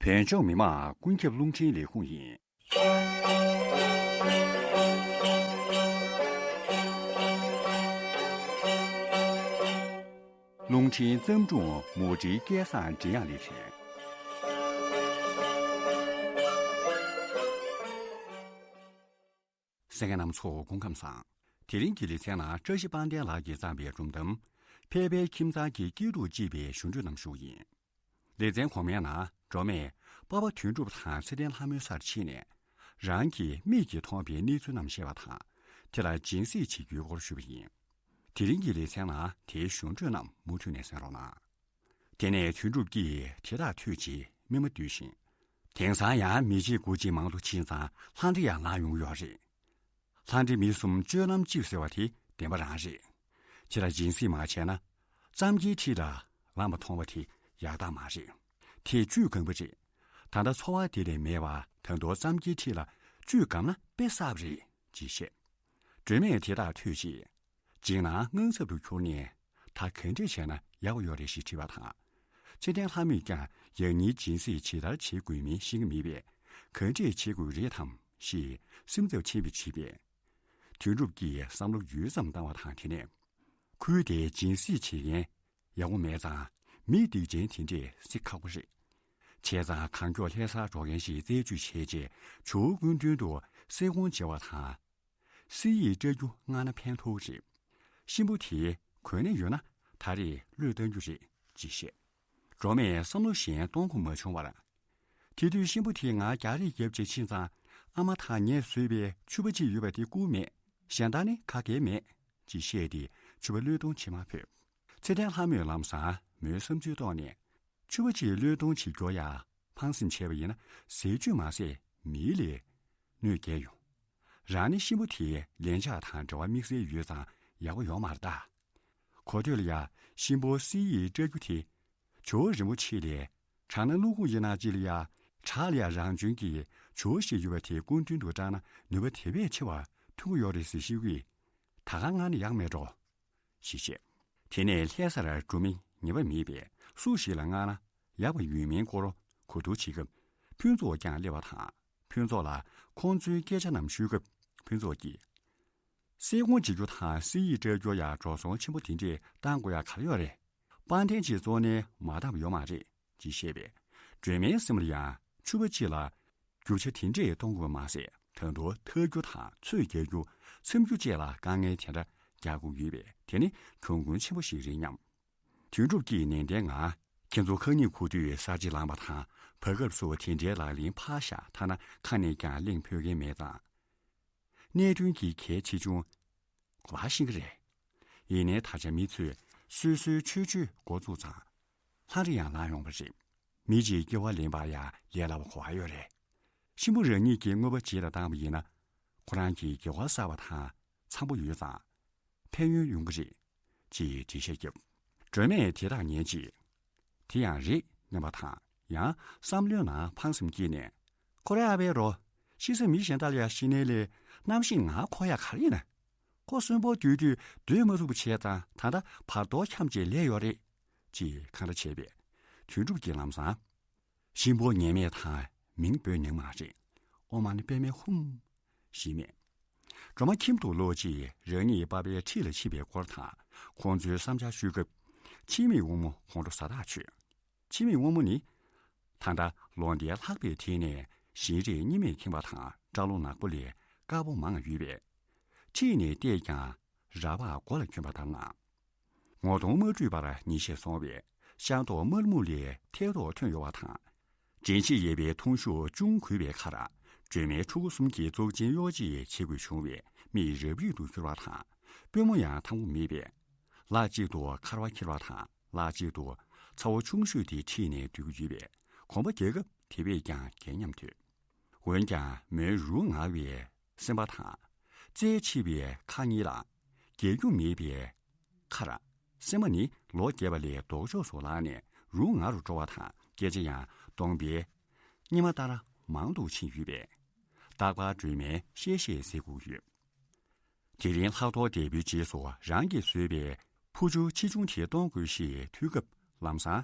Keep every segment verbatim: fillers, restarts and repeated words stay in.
བོད་ལྗོངས་མི་དམངས་ཀུན་ཁྱབ་རླུང་འཕྲིན་ལས་ཁུངས་ཡིན། རླུང་འཕྲིན་བརྩམས་སྒྲུང་མུ་འབྲེལ་སྐལ་བཟང་འབྲི་དབྱངས་ལེ་ཚན། གསན་མཁན་རྣམ་ཚོ་སྐུ་ཁམས་བཟང་། དེ་རིང་གི་ལེ་ཚན་ནང་བཀྲ་ཤིས་དཔལ་ལྡན་ལགས་ཀྱིས་བརྩམས་པའི་སྒྲུང་གཏམ། ཕལ་པའི་ཁྱིམ་ཚང་གི་སྐྱིད་སྡུག་ཅེས་པའི་ཞུ་འཕྲོས་རྣམས་ཞུ་ཡིན། ལེ་ཚན་གོང་མའི་ནང་སྒྲོལ་མས་པ་ཕ་དོན་གྲུབ་དང་ཚེ་བརྟན་ལྷ་མོའི་སར་ཕྱིན་ནས། རང་གི་མིག་གིས་མཐོང་བའི་གནས་ཚུལ་རྣམས་བཤད་པ་དང་། དེ་ལ་སྦྱིན་སྲེག་བྱེད་རྒྱུའི་སྐོར་ཞུས་པ་ཡིན། དེ་རིང་གི་ལེ་ཚན་ནང་དེའི་ཞུ་འཕྲོས་རྣམས་མུ་མཐུད་ནས་གསན་རོགས་གནང་། དེ་ནས་དོན་གྲུབ་ཀྱིས་དེ་དག་ཐོས་རྗེས་སྨྲས་མ་བསྡུས་ཤིང་། དེང་སང་ཡང་མི་བརྗེད་དགུ་གཅིག་མང་དུ་ཕྱིན་ཙང་ལྷ་འདྲེ་ཡང་ལངས་ཡོང་གི་ཡོད་རེད། ལྷ་འདྲེ་མི་གསུམ་སྤྱོད་ལམ་གཅིག་ཟེར་བ་དེ་བདེན་པ་རང་རེད། དེ་ལ་སྦྱིན་སྲེག་མ་བྱས་ན། རྩམ་གྱི་འཁྲིས་ལ་ལངས་པ་མཐོང་བ་དེ་ཡག་རྟགས་མ་རེད། དེ་བཅུད་གང་པོ་རེད། ད་ལྟ་འཚོ་བ་དེ་ལས་མེད་པ་ད་དུང་རྩམ་གྱི་འཁྲིས་ལ་བཅུད་བསྒམས་ན་དཔེ་གསར་པ་རེད། ཅེས་བཤད། སྒྲོལ་མས་དེ་དག་ཐོས་རྗེས། སྦྱིན་ནག་དངངས་འཚབ་ཏུ་གྱུར་ནས། ད་ག་འདྲས་བྱས་ན་ཡག་པོ་ཡོད་རེད་ཞེས་དྲིས་པ་དང་། ཚེ་བརྟན་ལྷ་མོས་ཀྱང་ཡང་སྙིང་སྦྱིན་སྲེག་ཇི་ལྟར་བྱེད་དགོས་མིན་ཤེས་ཀྱི་མེད་པས། ག་འདྲས་བྱེད་དགོས་རེད་དམ་ཞེས་སེམས་འཚབ་ཆེན་པོས་དྲིས་པས། དོན་གྲུབ་ཀྱིས་བསམ་བློ་ཡུད་ཙམ་བཏང་བ་དང་དེ་ནས། ཁུལ་དེའི་སྦྱིན་སྲེག་བྱེད་མཁན་ཡག་པོ་མེད་ཙང་མི་སྡིག་ཅན་དེ་འདྲས་བསད་ཁག་པོ་རེད། བྱས་ཙང་གང་མགྱོགས་ལྷ་སར་འགྲོ་མཁན་ཞིག་རྩད་གཅོད་བྱས་རྗེས་ཇོ་བོའི་སྐུ་མདུན་དུ་གསེར་ཀོང་བྱེ་བ་དང་། གསེར་ཡིག་བཀྲ་རྒྱུ་མངགས་ན་ཕན་ཐོགས་རེད། གཤིན་པོ་དེ་གོན་ནས་ཡོད་ན་ད་རེས་བློས་བཏང་རྒྱུ་རེད་ཅེས་བཤད། སྒྲོལ་མས་བསམ་བློ་གཞན་གཏོང་དགོས་མ་བྱུང་བར། དེ་དུས་གཤིན་པོ་དེས་ང་རྒྱག་རེས་རྒྱབ་ཅེས་ཕྱིན་ཙང་ཨ་མ་དང་ངས་བཟོས་པའི་ཕྱུ་པ་གཅིག་ཡོད་པ་དེ་བསྐུར་མེད། གཞན་དག་ནི་ག་གེ་མེད། ཅེས་བཤད་དེ་ཕྱུ་པ་བློས་གཏོང་བྱེད་མ་ཕོད། ཚེ་བརྟན་ལྷ་མོས་ལམ་སང་མོའི་བསམ་ཚུལ་རྟོགས་ནས། ཕྱུ་པ་གཅིག་བློས་གཏོང་བྱེད་རྒྱུ་ཡ་ཕངས་སེམས་བྱས་པ་ཡིན་ན་ཟས་བཅུད་མ་ཟད་མིའི་ལས་གནོད་སྐྱེལ་ཡོང་། རང་ནི་གཤིན་པོ་དེའི་ལན་ཆགས་དང་འབྲེལ་བ་དམིགས་བསལ་ཡོད་ཙང་ཡག་པོ་ཡོད་མ་རེད་ད། གོ་ཐོས་ལ་ཡ་གཤིན་པོ་གསེར་ཡིག་བཀྲ་རྒྱུ་དེ་ཇོ་བོ་རིན་པོ་ཆེ་ལས་དྲག་ན་བླུག་ཁུང་ཡིན་ན་ཅི་ལ་ཡ་དྲག་ལ་ཡ་རང་བྱོན་གྱི་ཇོ་བོ་ཞིག་ཡོད་པ་དེ་སྐུ་མདུན་དུ་བཀྲག་ན་ནུས་པ་དེ་བས་ཆེ་བ་ཐོན་གྱི་ཡོད་རེད་ཟེར་ཤེས་ཀྱི། ད་ག་ང་ནི་ཡག་མེད་འགྲོ། ཞེས་བཤད། དེ་ནས་ལྷ་སར་འགྲོ་མི་ངེས་པ་མེད་པས་སུ་ཞིག་ལ་མངགས་ན་ཡག་པ་ཡོད་མིན་སྐོར་གོ་བསྡུར་བྱེད་སྐབས་ཕུན་ཚོགས་ཀྱང་སླེབས་པ་དང་ཕུན་ཚོགས་ལ་ཁོང་ཚོའི་སྐད་ཆ་རྣམས་ཞུས་སྐབས་ཕུན་ཚོགས་ཀྱིས། གསེར་ཀོང་བྱེད་རྒྱུ་དང་གསེར་ཡིག་སྤྲད་རྒྱུ་ཡང་འགྲོ་སོང་ཆེན་པོ་དེ་འདྲས་བཏང་དགོས་ཡ་ག་རེ་ཡོད་རེད། དཔལ་ལྡན་གྱིས་གཙོ་ནས་མ་བཏང་བ་ཡོད་མ་རེད། ཅེས་བཤད་པས། སྒྲོལ་མའི་སེམས་ལ་ཡང་ཕྱུ་པ་གཅིག་ལ་རྒྱུ་ཆ་དེ་འདྲས་གཏོང་དགོས་མ་ཟད་ད་དུང་འཐག་རྒྱུ་དང་ཚོས་རྒྱག་རྒྱུ་འཚེམ་རྒྱུ་བཅས་ལ་དཀའ་ངལ་དེ་འདྲ་རྒྱག་དགོས་ཡོད་པས་དེ་ནི་གྱོང་གུན་ཆེན་པོ་ཞིག་རེད་སྙམ། དོན་གྲུབ་ཀྱིས་ནན་ཏན་ངང་ཁྱེད་ཚོ་ཁ་ཉིན་གོ་དུས་གསར་བརྗེ་ལངས་པ་དང་བར་སྐབས་སུ་དེ་འདྲའི་ལག་ལེན་ཕར་བཞག་ཐ་ན་ཁ་ནས་ཀྱང་གླེང་ཕོད་མཁན་མེད་ཙང་། གནད་དོན་གྱི་གལ་ཆེ་ཆུང་གོ་བ་ཤེས་ཀྱི་རེད། ཡིན་ནའི་ད་ཆ་མི་ཚོས་སོ་སོའི་ཆོས་སྤྱོད་འགོ་བཙུགས་ཙང་། ལྷ་རེ་ཡང་ལངས་ཡོང་བ་རེད། མི་གཅིག་སྐྱེ་བ་ལེན་པར་ཡང་ལས་སླ་བ་ག་པར་ཡོད་རེད། གཤིན་པོ་རང་ཉིད་ཀྱིས་དངོས་པོ་བྱེད་ལ་བཏང་བ་ཡིན་ན། ཁོ་རང་གི་དགེ་བ་བསགས་པ་དང་འཚམ་པོ་ཡོད་ཙང་། ཕན་ཡོན་ཡོང་གི་རེད། ཅེས་འགྲེལ་བཤད་བརྒྱབ། སྒྲོལ་མས་དེ་དག་ཉན་རྗེས། དེ་ཡང་རེད་སྙམ་པ་དང་ཡང་བསམ་བློའི་ནང་ཕངས་སེམས་སྐྱེས་ནས། ཁོ་རེ་ཨ་བའི་རོ། ཤི་ས་མི་གཞན་དག་ལ་ཡང་ཤི་ནའི་ལས་རྣམ་ཤེས་ང་འཁོར་ཡག་ག་རེ་ཡིན་ན། ཁོ་གསོན་པོ་སྡོད་དུས་སྡོད་མ་ཐུབ་པ་བྱས་ཙང་ད་ལྟ་བར་དོ་འཁྱམས་བྱས་ལས་ཡོད་རེད། ཅེས་གང་འདྲ་བྱས་པས། དོན་གྲུབ་ཀྱིས་ལམ་སང་། གཤིན་པོ་ཉེས་མེད་དང་མིང་འབོད་ནི་མ་རེད། ཨོཾ་མ་ཎི་པདྨེ་ཧཱུྃ། ཞེས་སྨྲས། སྒྲོལ་མ་ཁྱིམ་དུ་ལོག་རྗེས་རང་ཉིད་པ་ཕའི་འཁྲིས་ལ་ཕྱིན་པའི་སྐོར་དང་ཁོང་ཚོའི་བསམ་འཆར་ཞུས་སྐབས། འཆི་མེད་དབང་མོ་ཁོང་ཁྲོ་ཟ་ཐག་ཆོད། འཆི་མེད་དབང་མོ་ནི། ད་ལྟ་ལོ་ཟླའི་ལྷག་པའི་དུས་ནས་ཞིང་རས་གཉིས་མེད་ཁེངས་པ་དང་སྐྲ་ལོ་ནག་པོ་ལས་དཀར་པོ་མང་ཡོད་པས། འཁྲིས་ནས་བལྟས་ཀྱང་ར་ལྤགས་མགོ་ལ་གྱོན་པ་ལྟར་སྣང་། ངོ་གདོང་མ་འཁྲུད་པར་ཉིན་ཤས་སོང་བས་ཤ་མདོག་དམར་སྨུག་ལས་ཐལ་མདོག་ཐོན་ཡོད་པ་དང་། དྲན་ཤེས་ཡོད་པའི་ཐུང་ཤོས་ཅུང་གུད་པའི་ཁར་སྒྲོལ་མའི་ཕྲུ་གུ་གསུམ་གྱི་གཙུག་ཆེན་གཡོག་བྱེད་བྱེད་དགོས་བྱུང་བས་མིག་རབ་རིབ་ཏུ་གྱུར་བ་དང་པུས་མོ་ཡང་ཐང་པོ་མེད་པས། ལག་གཅིག་ཏུ་འཁར་བ་འཁྱེར་བ་དང་ལག་གཅིག་ཏུ་ཚ་བོ་ཆུང་ཤོས་དེ་ཁྲིད་ནས་སྡོད་ཀྱི་ཡོད་པས་གོམ་པ་རྒྱག་སྐབས་དེ་བས་ཀྱང་རྒྱལ་སྙམ་འདོད། འོན་ཀྱང་མོའི་རུ་ངར་བའི་སེམས་པ་དང་། རྩལ་ཆེ་བའི་ཁ་གཉིས་ལ་རྒྱལ་རྒྱུ་མེད་པའི་ཁར། སེམས་པ་ནི་ལོ་རྒས་པ་ལས་ལྡོག་ཕྱོགས་སུ་ལངས་ནས་རུ་ངར་རུ་འགྲོ་བ་དང་སྐད་ཆ་ཡང་གདོང་པའི་སྙེ་མ་ལྟར་མང་དུ་ཕྱིན་ཡོད་པས། རྟག་པར་སྒྲོལ་མའི་གཤེ་གཤེ་ཟེར་དགོས་ཡོད། དེ་རིང་ལྷག་རྡོར་འདས་པོའི་རྗེས་སུ་རང་གིས་བཟོས་པའི་ཕུ་ཆུ་ཆེ་ཆུང་དེ་གཏོང་དགོས་ཞེས་ཐུག་སྐབས་ལམ་སང་།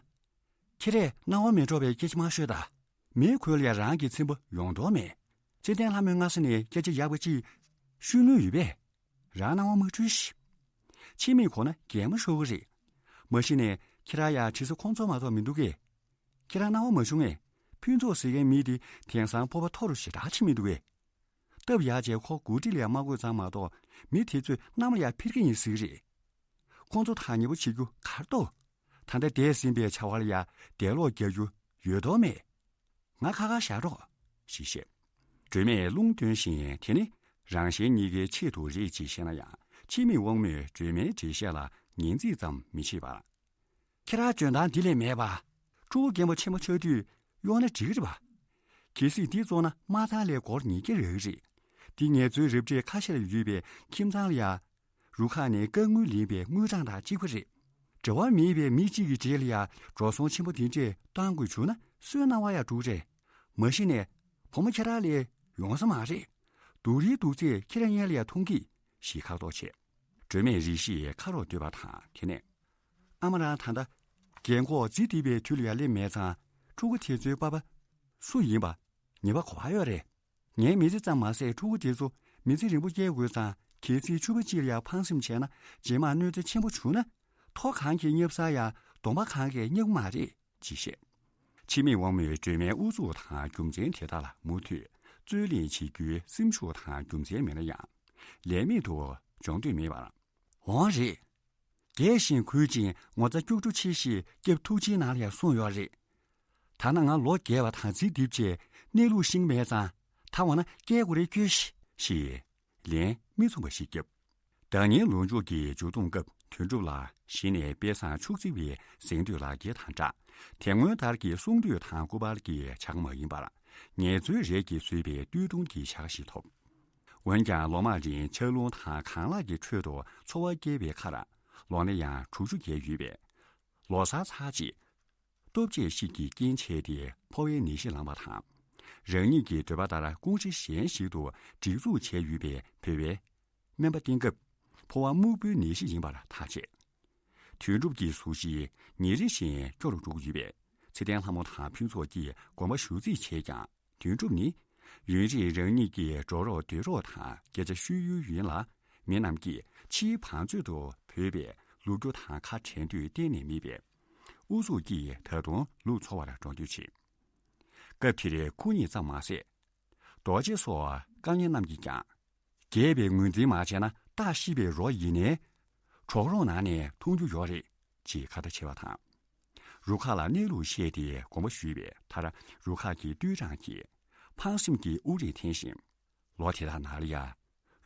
ཁྱེད་རས་སྣང་བ་མི་འགྲོ་བའི་སྐད་ཆ་མ་ཤོད་དང་། མེ་ཁོལ་ཡ་རང་གི་ཚེམ་པ་ཡོང་དོགས་མེད། ཚེ་བརྟན་ལྷ་མོས་སྔ་ས་ནས་སྐད་ཆ་ཡག་པ་ཅིག་ཤོད་ནུས་ཡོད་པས། རང་སྣང་བ་མ་འཁྲུལ་ཞིག་ཕྱི་མིག་གོ་ན་གད་མོ་ཤོར་གི་རེད། མ་གཞི་ནས་ཁྱེད་རང་ཡ་དྲི་ས་ཁོང་ཚོ་མ་གཏོགས་མི་འདུག་གས། ཁྱེད་རང་སྣང་བ་མ་བྱུང་ངས། ཕུན་ཚོགས་ཟེར་མཁན་མི་དེ་དེང་སང་སྤོབས་པ་མཐོ་རུ་ཞེ་དྲག་ཕྱིན་མི་འདུག་གས། སྟབས་ཡག་བྱས་ཁོ་འགོ་ཁྲིད་ལ་ཡ་མ་བསྐོས་ཙང་མ་གཏོགས་མི་དེ་ཚོས་གནམ་ལ་ཡ་འཕུར་གི་ཡིན་ཟེར་གི་རེད། ཁོང་ཚོ་དང་ཉེ་པོ་བྱེད་རྒྱུ་ག་རེ་འདུག་ད་ལྟ་འདས་ཟིན་པའི་བྱ་བ་ལ་ཡ་དལ་ལོག་རྒྱག་རྒྱུ་ཡོད་དོགས་མེད། ང་ཁ་ཁ་བཞག་རོགས། ཞེས་བཤད། སྒྲོལ་མས་རླུང་བཏོན་བཞིན་དེ་ནི་རང་གཞན་གཉིས་ཀའི་ཆེད་དུ་རེད་ཅེས་བཤད་ན་ཡང་ཕྱི་མིག་དབང་མོས་སྒྲོལ་མའི་འགྲེལ་བཤད་ལ་ཉན་ཙིག་ཙམ་མི་བྱེད་པར། ཁྱེད་རང་འཇོན་ཐང་འདི་ལས་མེད་པ། ཕྲུ་གུ་རྒན་པོ་ཆེན་པོ་ཆགས་དུས་གཡོག་ན་འགྲིག་གི་རེད་པ། གལ་སྲིད་འདི་བཙོང་ན་དམའ་ཐང་ལས་སྒོར་ཉིས་བརྒྱ་རག་གི་རེད། འདི་ངལ་རྩོལ་རབ་གྲས་ཁ་ཤས་ལ་ཡོད་པའི་ཁྱིམ་ཚང་ལ་ཡ། རུ་ཁག་ནས་རྐང་དངུལ་ལེན་པའི་དངུལ་གྲངས་དང་གཅིག་པ་རེད། འབྲེལ་བ་མེད་པའི་མི་གཅིག་གི་གྲས་ལ་ཡ་འགྲོ་སོང་ཆེན་པོ་དེ་འདྲས་གཏང་དགོས་བྱུང་ན་སུའི་སྣང་བ་ཡ་འགྲོ་གི་རེད། མ་གཞི་ནས་བུ་མོ་ཁྱེད་རང་ལས་ཡོང་ས་མ་རེད། སྡུག་རིའི་སྡུག་ཚད་ཁྱེད་རང་ཡན་ལ་ཡ་མཐོང་གི། ཞེས་ཁ་དོག་བྱས། སྒྲོལ་མས་རེ་ཞིག་ཁ་རོག་བསྡོས་པ་དང་དེ་ནས། ཨ་མ་རང་ད་ལྟ་རྒན་གོག་རྫི་དེ་བའི་དུས་ལ་ཡ་སླེབས་མེད་ཙང་ཕྲུ་གུ་དེ་ཚོའི་པ་ཕ་སུ་ཡིན་པ་ངེས་པ་གོ་བ་ཡོད་རེད། ངའི་མི་ཚེ་ཙམ་མ་ཟད་ཕྲུ་གུ་དེ་ཚོ་མི་ཚེ་རིང་པོ་སྐྱེལ་དགོས་ཙང་གལ་སྲིད་ཕྱུ་པ་གཅིག་ལ་ཡ་ཕངས་སེམས་བྱས་ན་རྗེས་མ་གནོད་འཚེ་ཆེན་པོ་བྱུང་ན་ཐོག་གང་གིས་བསྙབ་ས་ཡ་གདོང་པ་གང་གིས་བསྙབ་ཀྱི་མ་རེད་ཅེས་བཤད། ཕྱི་མིག་དབང་མོས་སྒྲོལ་མའི་ཨུ་ཚུགས་དང་རྒྱུ་མཚན་དེ་དག་ལ་མུ་མཐུད་རྩོད་གླེང་བྱེད་རྒྱུའི་སེམས་ཤུགས་དང་རྒྱུ་མཚན་མེད་ན་ཡང་ལས་མེད་དུ་འཇོག་འདོད་མེད་པར། འོང་རེད། རྒྱས་ཤིང་གུས་ཅིང་ངོ་ཚ་སྐྱུག་བྲོ་ཆེ་ཞེས་སྐྱབས་ཐུགས་རྗེའི་ནང་ལ་ཡང་གསུངས་ཡོད་རེད། ད་ནངས་ང་ལོ་བརྒྱད་པ་དང་རྩིས་རྡིབ་བྱས་གནས་ལུགས་ཤེས་མེད་ཙང་ད་འོ་ན་སྐྱེལ་དགོས་རེད་སྐྱོལ་ཞིག་ཞེས་ལན་མི་མཚུངས་པ་ཞིག་བརྒྱབ། ཟླ་ཉིན་ལོ་མཇུག་གི་མཇུག་སྡོམ་སྐབས་དོན་གྲུབ་ལགས་གཞི་ནས་དཔེ་བཟང་ཕྱུགས་རྫི་བའི་གཟེངས་བསྟོད་ལག་འཁྱེར་དང་སྦྲགས་དེ་སྔོན་ལྟར་གྱི་གསུང་བཏུས་དང་སྐུ་པར་གྱི་ཕྱག་མ་ཡིན་པར་ངལ་རྩོལ་རས་ཀྱིས་བཟོས་པའི་སྟོད་ཐུང་གི་ཕྱག་ཞིག་ཐོབ། འོན་ཀྱང་ལོ་མང་རིང་ཆར་རླུང་དང་གངས་ལྷགས་ཀྱི་ཁྲོད་དུ་འཚོ་བ་བསྐྱལ་བའི་ཁར་ལོ་ན་ཡང་དྲུག་ཅུ་བརྒལ་ཡོད་པས། ལོ་སར་ཚར་རྗེས། ལྟོ་ཆས་ཤིག་གི་རྐྱེན་བྱས་ཏེ་ཕོ་བའི་ནད་གཞི་ལངས་པ་དང་། རང་ཉིད་ཀྱི་འདོད་པ་ལྟར་ཀུང་སི་གཞན་ཞིག་ཏུ་སྒྲིག་འཛུགས་བྱས་ཡོད་པའི་བོད་པའི་སྨན་པ་བསྟེན་སྐབས་ཕོ་བ་སྨུག་པོའི་ནད་གཞི་ཡིན་པར་ཐག་བཅད། དོན་གྲུབ་ཀྱི་གཟུགས་གཞི་ཉིན་རེ་བཞིན་སྐྱོ་རུ་འགྲོ་གི་ཡོད་པས་ཚེ་བརྟན་ལྷ་མོ་དང་ཕུན་ཚོགས་ཀྱིས་དགོངས་པ་ཞུ་རྩིས་བྱས་ཀྱང་དོན་གྲུབ་ནི། ཡུན་རིང་རང་ཉིད་ཀྱི་འགྲོ་རོགས་སྡོད་རོགས་དང་སྐད་ཆ་ཤོད་ཡུལ་ཡིན་ལ། མི་རྣམས་ཀྱིས་ཕྱིའི་བང་མཛོད་དུ་བོས་པའི་ལོ་རྒྱུས་དང་ཁ་བྲལ་འདོད་གཏན་ནས་མེད་པས། ཨུ་ཚུགས་ཀྱིས་ད་དུང་ལུག་འཚོ་བར་འགྲོ་འདོད་བྱེད། སྐབས་དེར་ཁོ་གཉིས་ཙམ་མ་ཟད། རྡོ་རྗེ་སོགས་བཀའ་གཉེར་རྣམས་ཀྱིས་ཀྱང་། རྒས་པའི་ངོས་འཛིན་མ་བྱས་ན་སྟག་ཤི་བའི་རོ་ཡིན་ནའི། གྲོག་རོང་ནང་ནས་མཐོང་རྒྱུ་ཡོད་རེད། ཅེས་ཁ་ཏ་བྱས་པ་དང་། རུ་ཁག་ལ་གནས་ལུགས་བཤད་དེ་དགོངས་པ་ཞུས་པས་མཐར་རུ་ཁག་གི་ཏུའུ་ཀྲང་གིས་ཕངས་སེམས་ཀྱི་དབུགས་རིང་འཐེན་བཞིན། ལོ་དེ་དག་ནང་ལ་ཡ།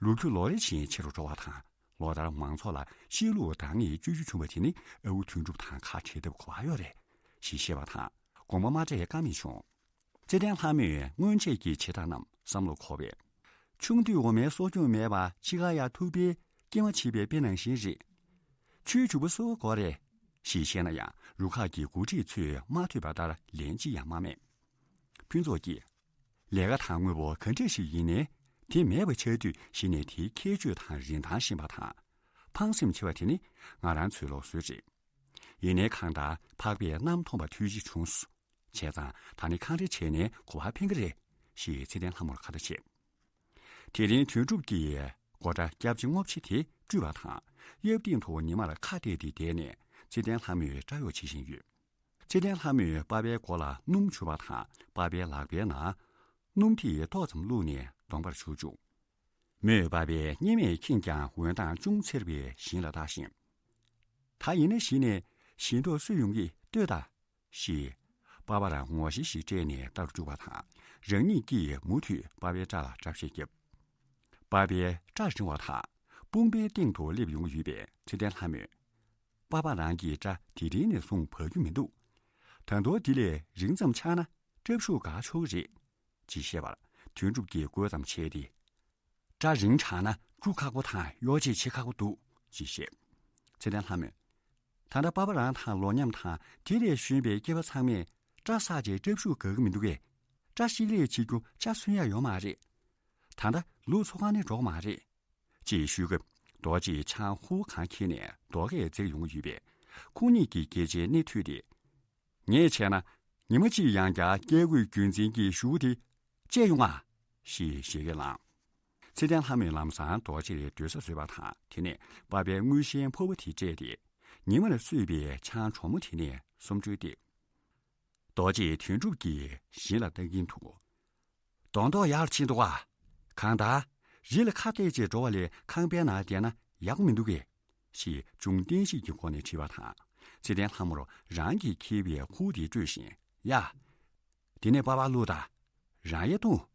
ལོ་རྒྱུས་ལོ་རེ་བཞིན་ཆེ་རུ་འགྲོ་བ་དང་ལོ་ལྟར་མང་ཚོགས་ལ་གཤིས་ལུགས་འདང་ངེས་བཅོས་རྒྱུ་བྱུང་བ་དེ་ནི་ཨ་ཁུ་དོན་གྲུབ་དང་ཁ་བྲལ་ཐབས་ག་བ་ཡོད་རེད། ཞེས་བཤད་པ་དང་དགོངས་པ་མ་བྲལ་ཀ་མེད་བྱུང་། ཚེ་བརྟན་ལྷ་མོས་སྔོན་ཆད་ཀྱི་བྱེད་སྟངས་རྣམས་བསམ་བློ་འཁོར་བས། ཆུང་དུས་འོ་མའི་གསོ་སྐྱོང་མེད་པར་འཆི་ཁར་ཡང་ཐུག་པའི་སྐྱེལ་མ་བྱེད་པའི་དཔེ་ནང་བཞིན་རེད། ཆུའི་བྱུག་པ་གསོ་བ་དགོས་རེད། ཞེས་བཤད་ན་ཡང་རུ་ཁག་གི་འགོ་ཁྲིད་ཚོས་མ་ཐོས་པ་ལྟར་ལན་ཅི་ཡང་མ་སྨྲས། ཕུན་ཚོགས་ཀྱིས། ལས་ཀ་དང་དངོས་པོ་ག་འདྲ་ཞིག་ཡིན་ནའི་དེ་མེད་པ་ཆགས་དུས་གཞི་ནས་དེའི་ཁྱད་ཆོས་དང་རིན་ཐང་ཤེས་པ་དང་། ཕངས་སེམས་ཆེ་བ་དེ་ནི་ང་རང་ཚོའི་ལུགས་སྲོལ་རེད། ཡིན་ནའི་གང་ལྟར་འཕགས་པས་གནམ་མཐོང་བ་ཐུགས་རྗེ་བྱུང་། བྱས་ཙང་ད་ནི་གང་རེ་བྱས་ནས་གོ་བ་འཕེན་གི་རེད། ཞེས་ཚེ་བརྟན་ལྷ་མོར་ཁ་ཏ་བྱས། དེ་རིང་དོན་གྲུབ་ཀྱིས་སྒོ་འགྲམ་སྐྱབས་རྗེ་སྔོ་ཕྱེ་དེ་བཀྲུས་པ་དང་གཡབ་སྟེང་དུ་ཉི་མར་ཁ་གཏད་དེ་བསྡད་ནས་ཚེ་བརྟན་ལྷ་མོའི་སྐྲ་གཡོགས་བྱེད་བཞིན་ཡོད། ཚེ་བརྟན་ལྷ་མོས་པ་ཕའི་མགོ་ལ་སྣུམ་བྱུག་པ་དང་པ་ཕའི་ལག་པའི་ནང་སྣུམ་ཐིགས་ཏོག་ཙམ་བླུགས་ནས་གདོང་པར་བྱུག་བཅུག་མོས་པ་ཕའི་གཉེར་མས་ཁེངས་ཀྱང་འོད་མདངས་ཅུང་འཚེར་བའི་བཞིན་ལ་བལྟ་བཞིན། ད་ཡིན་ན་གཞི་ནས་བཞིན་མདོག་སུས་ཡོང་གི་ལྟོས་དང་། ཞེས། པ་ཕར་ངོ་ཤེས་ཤིག་སྤྲད་ནས་ལྟ་རུ་བཅུག་པ་དང་རང་ཉིད་ཀྱིས་མུ་མཐུད་པ་ཕའི་སྐྲ་ལ་སྐྲ་ཤད་བརྒྱབ། པ་ཕའི་སྐྲ་རིང་བ་དང་དཔུང་པའི་སྟེང་དུ་སླེབས་ཡོང་གི་ཡོད་པས་ཚེ་བརྟན་ལྷ་མོས། པ་ཕ་རང་གི་སྐྲ་དེ་རིང་ནས་བཟུང་བབས་རྒྱུ་མི་འདུག་ད་དུང་འདི་ལས་རིང་ཙམ་ཆགས་ན་སྐྲ་ཤུགས་འགག་ཆོག་གི་རེད། ཅེས་བཤད་པར་དོན་གྲུབ་ཀྱིས་དགོད་ཙམ་བྱས་ཏེ། སྐྲ་རིང་དྲགས་ན་བཀྲུ་ཁག་པོ་དང་གཡོག་བྱེད་བྱེད་ཁག་པོ་འདུག་ཅེས་བཤད། ཚེ་བརྟན་ལྷ་མོས། ད་ལྟ་པ་ཕ་རང་དང་ལོ་མཉམ་དང་དེ་ལས་གཞོན་པའི་སྐྱེས་པ་ཚང་མས་སྐྲ་བསགས་རྗེས་སྐྲ་ཤུགས་འགག་གི་མི་འདུག་གས། སྐྲ་བཤིག་ལས་བྱེད་རྒྱུ་ཆ་མཚོན་ཡ་ཡོད་མ་རེད། ད་ལྟ་ལུག་འཚོ་ཁང་ནས་འགྲོ་གི་མ་རེད། ཅེས་ཞུས་སྐབས་རྡོ་རྗེས་ཆང་ཧུ་གང་འཁྱེར་ནས་རྡོ་སྐས་འཛེགས་ཡོང་གི་ཡོད་པས་ཁོང་གཉིས་ཀྱི་སྐད་ཆའི་སྣེ་ཐུད་དེ། ངས་བྱས་ན་ ཉི་མ་གཅིག་ཡང་བསྐྱར་སྐྱེ་དགུའི་རྒྱུན་འཛིན་གྱི་ཞུ་དེ་བཅད་ཡོང་ང་། ཞེས་བཞད་གད་བསླངས། ཚེ་བརྟན་ལྷ་མོས་ལམ་སང་རྡོ་རྗེར་སྡོད་ས་བཟོས་པ་དང་། དེ་ནས་པ་ཕའི་དངུལ་ཤན་ཕོར་པ་དེ་སྤྲད་དེ། ཉི་མ་ལ་གསོས་པའི་ཆང་གྲོག་མོ་དེ་ནས་སུམ་འགྲོས་བཏེགས། རྡོ་རྗེས་དོན་གྲུབ་ཀྱི་བཞིན་ལ་ལྟ་གིན་དུ། གདོང་མདོག་ཡག་ཕྱིན་འདུག་ག་གང་ལྟར། རི་ལ་ཁ་གཏད་བྱས་འགྲོ་བ་ལས་ཁང་པའི་ནང་བསྡད་ན་ཡག་པོ་མི་འདུག་གས། ཞེས་ཅུང་བསྟན་བཤིག་གི་སྒོ་ནས་དྲིས་པ་དང་། ཚེ་བརྟན་ལྷ་མོར་རང་གིས་འཁྱེར་བའི་ཁུར་དེ་སྤྲོད་བཞིན། ཡ། དེ་ནས་པ་ཕར་བླུགས་དང་། རང་ཡར་འཐུང་།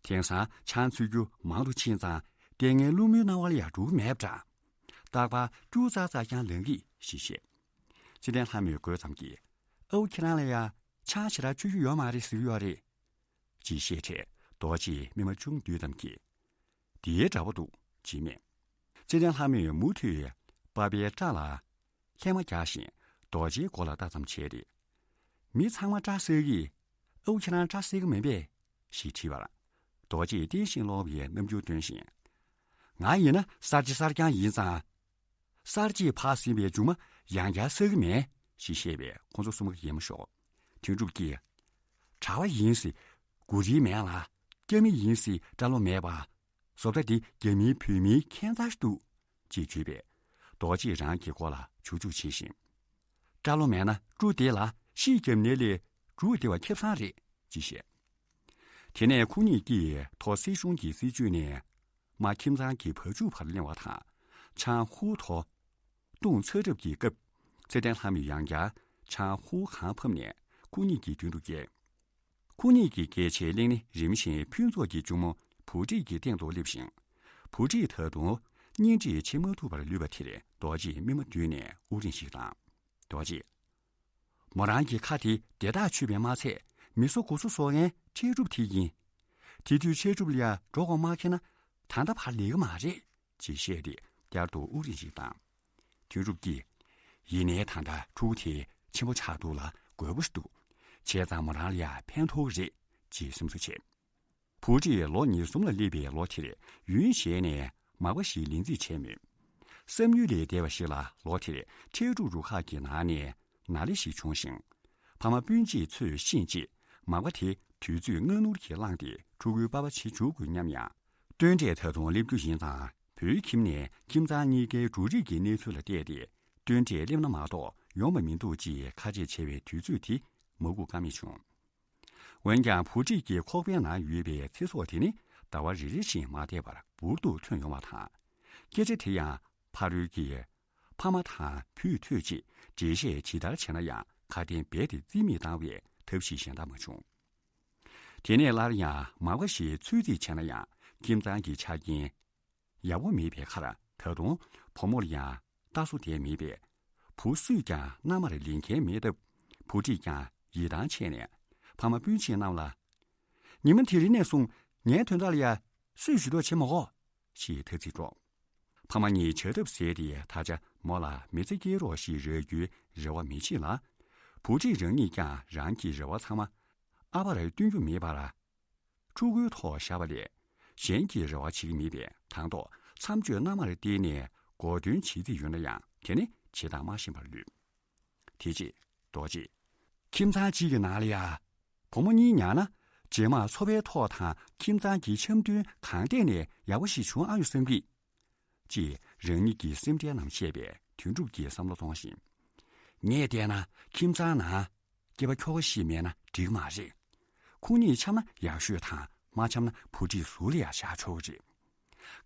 དེང་སང་ཆང་འཚོལ་རྒྱུ་མང་དུ་ཕྱིན་ཙང་ལྟས་ངན་བླུན་པོའི་སྣང་བ་ལ་ཡང་འགྲོ་གི་མེད་པ་འདྲ། རྟག་པར་སྐྱུག་ཙག་ཙག་རྐྱང་ལངས་གི་ཞེས་བཤད། ཚེ་བརྟན་ལྷ་མོས་དགོད་ཙམ་གྱིས། ཨའུ་ཁྱེད་རང་ལ་ཡང་ཆང་ཞེ་དྲག་མཆོད་རྒྱུ་ཡོད་མ་རེད་ཟེར་གྱི་ཡོད་རེད། ཅེས་བཤད་འཕྲལ་རྡོ་རྗེས་སྨིན་མ་ཅུང་བསྡུས་ཙམ་གྱིས། དེའི་འདྲ་པོ་འདུག་ཅེས་སྨྲས། ཚེ་བརྟན་ལྷ་མོས་མུ་མཐུད་པ་ཕའི་སྐྲ་ལ་ལྷན་མ་རྒྱག་བཞིན་རྡོ་རྗེའི་མགོ་ལ་ལྟ་ཙམ་བྱས་ཏེ། མི་ཚང་མ་སྐྲ་སེར་གི། ཨའུ་ཁྱེད་རང་སྐྲ་སེར་གི་མིན་པས། ཞེས་དྲིས་པར། རྡོ་རྗེས་བརྟན་ཞིང་ལོང་བའི་རྣམ་འགྱུར་སྟོན་བཞིན། ང་ཡིན་ན་གསར་བརྗེ་གསར་རྐྱང་ཡིན་ཙང་། གསར་བརྗེས་ཕར་ཟིན་པའི་མཇུག་མ་ཡང་བསྐྱར་སེལ་གི་མེད། ཞེས་བཤད་པས་ཁོང་ཚོ་གསུམ་ཀ་ཡལ་མོ་ཤོར། དོན་གྲུབ་ཀྱིས། གྲྭ་བ་ཡིན་སྲིད་མགོ་རིལ་མེད་ལ། སྐྱ་མི་ཡིན་སྲིད་སྐྲ་ལོ་མེད་པ། བཟོ་ལྟ་འདི་རྒྱ་མིའི་བོད་མིའི་ཁྱད་མཚར་ཞིག་འདུག་ཅེས་བརྗོད་པས། རྡོ་རྗེས་རང་གི་མགོ་ལ་འཇུག་འཇུག་བྱེད་བཞིན། སྐྲ་ལོ་མེད་ན་སྐྲུ་དེ་ལ་ཤིག་བརྒྱབ་ནས་ལས་འབྲུ་བདེ་བ་ཁེ་བཟང་རེད། ཅེས་བཤད། དེ་ནས་ཁོ་གཉིས་ཀྱིས་ཐོག་སྲིད་གཞུང་གི་སྲིད་ཇུས་ནས། མ་ཁྱིམ་ཚང་གི་བ་ཕྱུགས་བར་གླེང་བ་དང་། ཆང་ཧུར་ཐོ། བཏུང་ཚར་གྲབས་ཀྱི་སྐབས། ཚེ་བརྟན་ལྷ་མོས་ཡང་བསྐྱར་ཆང་ཧུར་གང་ཕབ་ནས་ཁོ་གཉིས་ཀྱི་མདུན་དུ་བསྐྱལ། ཁོ་གཉིས་ཀྱི་སྐད་ཆའི་གླེང་གནས་རིམ་བཞིན་ཕུན་ཚོགས་ཀྱི་གཅུང་མོ་བུ་ཁྲིད་ཀྱི་སྟེང་དུ་སླེབས་ཤིང་། བུ་ཁྲིད་ད་དུང་སྙིང་ཁྲིད་བྱེད་མ་ཐུབ་པར་ལུས་པ་དེར་རྡོ་རྗེས་སྨིན་མ་བསྡུས་ནས་དབུགས་རིང་ཞིག་བཏང་། རྡོ་རྗེས། མོ་རང་གི་ཁ་དེ་བདེ་ཐག་ཆོད་པས་མ་ཚད་མི་གསོ་དགུ་གསོ་བཟོ་མཁན་འཕྲལ་སྒྲུབ་དེ་ཡིན། དེ་དུས་འཕྲལ་སྒྲུབ་ལ་ཡང་འགྲོ་དགོས་མ་ཁེལ་ན་ད་ལྟ་བར་ལས་ཀ་མ་རེད། ཅེས་བཤད་དེ་བསྐྱར་དུ་དབུགས་རིང་ཞིག་བཏང་། དོན་གྲུབ་ཀྱིས། ཡིན་ནའི་ད་ལྟ་ཕྲུ་གུ་དེ་ཆེན་པོ་ཆགས་འདུག་ལ་དགོས་པ་ཞིག་འདུག་བྱས་ཙང་མོ་རང་ལ་ཡང་ཕན་ཐོགས་ཀྱི་རེད། ཅེས་སེམས་གསོ་བྱས། བུ་ཁྲིད་ལོ་ཉེར་གསུམ་ལ་སླེབས་པའི་ལོ་དེར་ཡུན་གཞན་ནས་མག་པ་ཞིག་ལེན་རྩིས་བྱས་མོད། བསམ་ཡུལ་ལས་འདས་པ་ཞིག་ལ་ལོ་དེར་འཕྲལ་སྒྲུབ་རུ་ཁག་གི་ནང་ནས་ན་ལེ་ཞིག་བྱུང་ཞིང་། ཕ་མ་སྤུན་མཆེད་ཚོས་ཤེས་རྗེས་མག་པ་དེ་དུས་ཚོད་སྔ་སྣུར་གྱིས་བླངས་ཏེ་ཕྲུ་གུའི་པ་ཕ་བྱེད་འཇུག་དགོས་སྙམ་ཡང་། སྟོན་འབྲས་ད་དུང་སླེབས་རྒྱུ་ཡིན་ཙང་བུའི་ཁྱིམ་ནས་ཁྱིམ་ཚང་གཉིས་ཀའི་འབྲུ་རིགས་ཀྱི་གནས་ཚུལ་ལ་བལྟས་ཏེ་སྟོན་འབྲས་སླེབས་ན་མ་གཏོགས་ཡོང་བ་མི་འདུག་ཅེས་ཁ་ཆད་བྱས་པའི་དུས་ཚོད་དེ་མ་སྒུག་ཀ་མེད་བྱུང་། འོན་ཀྱང་བུ་ཁྲིད་ཀྱི་ཁོག་པའི་ནང་ཡོད་པའི་ཚེ་སྲོག་དེ་ནི་ཟླ་བ་རེ་རེ་བཞིན་མ་བསྡད་པར་འབུར་དུ་ཐོན་ཡོང་བ་དང་། སྐད་ཆ་དེ་ཡང་ཕ་རོལ་གྱི་ཕ་མ་དང་བུས་ཐོས་རྗེས་འགྲེལ་བཤད་ཇི་ལྟར་བྱས་ན་ཡང་ཁ་དན་རྦད་དེ་རྩིས་མེད་བཏང་བས་ཐབས་ཤེས་གཞན་དག་མ་བྱུང་། དེ་ནས་སླར་ཡང་མག་པ་ཞིག་ཚུར་རྩིས་བྱས་ན་ཡང་ཁྱིམ་ཚང་གི་ཆ་རྐྱེན་ཡག་པོ་མེད་པའི་ཁར་ད་དུང་བུ་མོར་ཡང་ལྟ་སོ་བསྡད་མེད་པས། བུ་སུས་ཀྱང་མནའ་མར་ལེན་མཁན་མེད་སྟབས། བུ་ཁྲིད་ཀྱང་ཡིད་ཐང་ཆད་ནས་ཕ་མ་སྤུན་མཆེད་རྣམས་ལ། ཉི་མ་དེ་རིང་ནས་བཟུང་ངའི་དོན་དག་ལ་ཡ་སུས་ཞུ་གཏུག་བྱེད་མ་དགོས། ཞེས་ཐ་ཚིག་སྒྲོག་ཕ་མ་གཉིས་བྱ་ཐབས་ཟད་དེ་ད་ཆ་མོ་ལ་མི་ཚེ་སྐྱེལ་རོགས་ཤིག་རག་རྒྱུའི་རེ་བ་མི་བྱེད་ལ། བུ་ཁྲིད་རང་ཉིད་ཀྱང་རང་གི་རེ་བ་ཚང་མ་ཨ་ཕར་བསྟུན་རྒྱུ་མེད་པར། ཕྲུ་གུའི་ཐོག་བཞག་པ་ལས་གཞན་གྱི་རེ་བ་བྱེད་ཀྱི་མེད་པས། དང་ཐོག་མཚམས་གཅོད་མནའ་མར་བསྟེན་ནས་འགོག་འདོན་བྱེད་རྩིས་ཡོད་ན་ཡང་དེ་ནི་བྱེད་སྟངས་མ་ཤེས་པར་ལུས། དེ་རྗེས་རྡོ་རྗེས། ཁྱིམ་ཚང་གཅིག་གི་ནང་ལ་ཡ། བུ་མོ་གཉིས་ཉར་ན། རྗེས་མ་འཚོ་བའི་ཐོག་དང་ཁྱིམ་ཚང་གི་འཆམ་མཐུན་གང་ཐད་ནས་ཡག་པོ་ཞིག་བྱུང་ཨ་ཡོད་བསམ་གི། ཅེས་རང་ཉིད་ཀྱི་སེམས་ཁྲལ་རྣམས་བཤད་པས་དོན་གྲུབ་ཀྱིས་བསམ་བློ་གཏོང་བཞིན། ངས་བལྟས་ན་ཁྱིམ་ཚང་ནང་སྐྱེས་པ་ཁྱོ་ག་ཞིག་མེད་ན་འགྲིག་མ་རེད། ཁོང་གཉིས་འཆམ་ན་ཡག་ཤོས་དང་མ་འཆམ་ན་བུ་ཁྲིད་ཟུར་ལ་ཡ་བཞག་ཆོག་གི་རེད།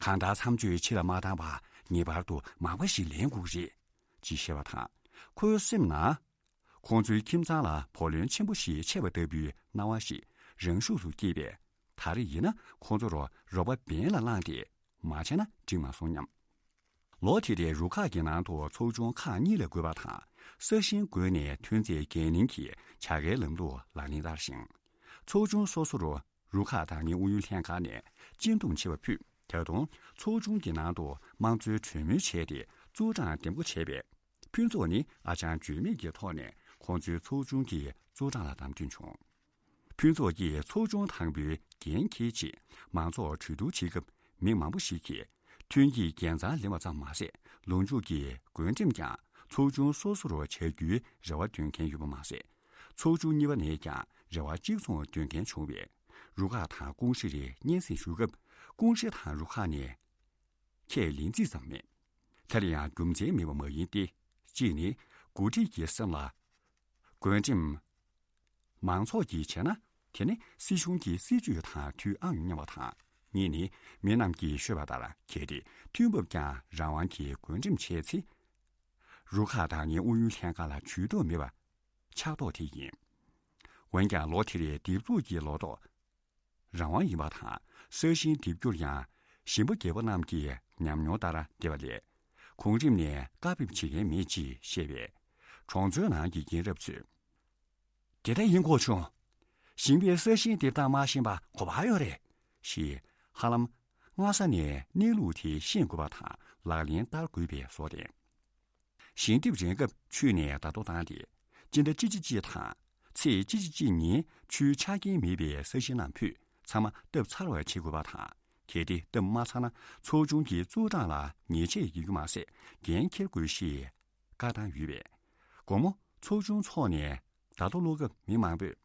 གང་ལྟར་མཚམས་གཅོད་ཕྱི་ལ་མ་བཏང་བར་ངེས་པར་དུ་མག་པ་ཞིག་ལེན་དགོས་ཀྱི་རེད། ཅེས་བཤད་པ་དང་། ཁོའི་སེམས་ནང་། ཁོང་ཚོའི་ཁྱིམ་ཚང་ལ་བུ་ལོན་ཆེན་པོ་ཞིག་ཆད་པ་ལྟ་བུའི་སྣང་བ་ཞིག་རང་ཤུགས་སུ་སྐྱེས་པས། ད་རེས་ཡིན་ན་ཁོང་ཚོར་རོགས་པ་འབེན་ལ་བླངས་ཏེ་མ་བྱས་ན་འགྲིག་མ་སོང་སྙམ། ལོ་དེ་རེའི་རུ་ཁག་གི་ནང་དུ་ཚོགས་ཆུང་ཁག་གཉིས་ལ་བགོས་པ་དང་། ས་ཞིང་བགོས་ནས་ཐོན་རྫས་འགན་ལེན་གྱི་བྱ་དགའི་ལམ་ལུགས་ལག་ལེན་བསྟར་ཞིང་། ཚོགས་ཆུང་སོ་སོར་རུ་ཁག་བདག་གཉེར་ཨུ་ཡོན་ལྷན་ཁང་ནས་སྤྱི་འདོམས་བྱེད་པ་ཕུད། ད་དུང་ཚོགས་ཆུང་གི་ནང་དུ་དམངས་གཙོའི་གྲོས་མོལ་བྱས་ཏེ་ཙུའུ་ཀྲང་འདེམས་བསྐོ་བྱས་པས། ཕུན་ཚོགས་ནི་ཨ་ཅང་བརྗོད་མེད་ཀྱི་ཐོག་ནས་ཁོང་ཚོའི་ཚོགས་ཆུང་གི་ཙུའུ་ཀྲང་ལ་བདམས་ཐོན་བྱུང་། ཕུན་ཚོགས་ཀྱིས་ཚོགས་ཆུང་དང་པོའི་འགན་འཁྱེར་རྗེས་མང་ཚོགས་གྲོས་བསྡུར་བྱེད་སྐབས་མི་མང་པོ་ཞིག་གིས་ཐོན་སྐྱེད་འགན་གཙང་ལེན་པ་ཙམ་མ་ཟད་ལོ་མཇུག་གི་བགོ་འགྲེམས་ཀྱང་ཚོགས་ཆུང་སོ་སོར་བྱ་རྒྱུའི་རེ་བ་འདོན་མཁན་ཡོད་པ་མ་ཟད། ཚོགས་ཆུང་གཉིས་པ་ནས་ཀྱང་རེ་བ་གཅིག་མཚུངས་འདོན་མཁན་བྱུང་བས། རུ་ཁག་དང་ཀུང་ཧྲི་རེ་སྙན་སེང་ཞུ་སྐབས། ཀུང་ཧྲི་དང་རུ་ཁག་ནས་ཁས་ལེན་རྩིས་ཙམ་མེད། དེ་ལ་ཡང་རྒྱུ་མཚན་མེད་པ་མ་ཡིན་ཏེ། གཅིག་ནི། འགོ་ཁྲིད་ཀྱི་སེམས་ལ། བགོ་འགྲེམས། མང་ཚོགས་ཀྱིས་བྱས་ན། དེ་ནི་སྲིད་གཞུང་གི་སྲིད་ཇུས་དང་མཐུན་ཨང་ཡོང་སྙམ་པ་དང་། གཉིས་ནི། མི་རྣམས་ཀྱིས་ཤོད་པ་ལྟར་གལ་ཏེ་དུས་བབ་ཀྱང་རང་དབང་གིས་བགོ་འགྲེམས་བྱས་ཚེ། རུ་ཁག་དང་ངའི་ཨུ་ཡོན་ལྷན་ཁང་ལ་ཇུས་གཏོགས་མེད་པ་ཆགས་མདོག་དེ་ཡིན། འོན་ཀྱང་ལོ་དེར་འདེབས་འཛུགས་ཀྱི་ལོ་ཐོ་རང་དབང་ཡིན་པ་དང་། ས་ཞིང་འདེབས་རྒྱུར་ཡང་ཞིང་པ་རྒད་པོ་རྣམས་ཀྱི་ཉམས་མྱོང་ལྟར་འདེབས་པ་ལས། གོང་རིམ་ནས་བཀའ་ཕེབས་བྱེད་མཁན་མེད་ཅེས་བཤད་པས། གྲོང་ཚོའི་ནང་གི་རྒན་རབས་ཚོས། དེ་ལྟར་ཡིན་དགོས་བྱུང་། ཞིང་པས་ས་ཞིང་འདེབས་སྟངས་མ་ཤེས་པ་གོ་བ་ཡོད་རེད། ཞེས་ཧ་ལམ་སྔ་ས་ནས་གནས་ལུགས་དེ་ཤེས་དགོས་པ་དང་ལག་ལེན་བསྟར་དགོས་པའི་བཟོ་དེ། ཞིང་འདེབས་རན་སྐབས་ཆུ་ནས་ཟླ་ཐོ་བཏང་སྟེ། སྤྱི་ཟླ་གཅིག་གཅིག་གཅིག་དང་། ཚེས་གཅིག་གཅིག་གཅིག་ཉིན་ཆུའི་ཆ་རྐྱེན་མེད་པའི་ས་ཞིང་རྣམས་ཕུད་ཚང་མ་བཏབ་ཚར་བ་བྱེད་དགོས་པ་དང་། གལ་ཏེ་བཏབ་མ་ཚར་ན་ཚོགས་ཆུང་གི་ཙུའུ་ཀྲང་ལ་ཉེས་ཆད་ཡོད་རྒྱུ་མ་ཟད་འགན་འཁྱེར་དགོས་ཞེས་བཀའ་བཏང་ཡོད་པས། དགོང་མོ་ཚོགས་ཆུང་འཚོགས་ནས་ཟླ་ཐོ་ཀློག་སྐབས་མི་མང་པོས།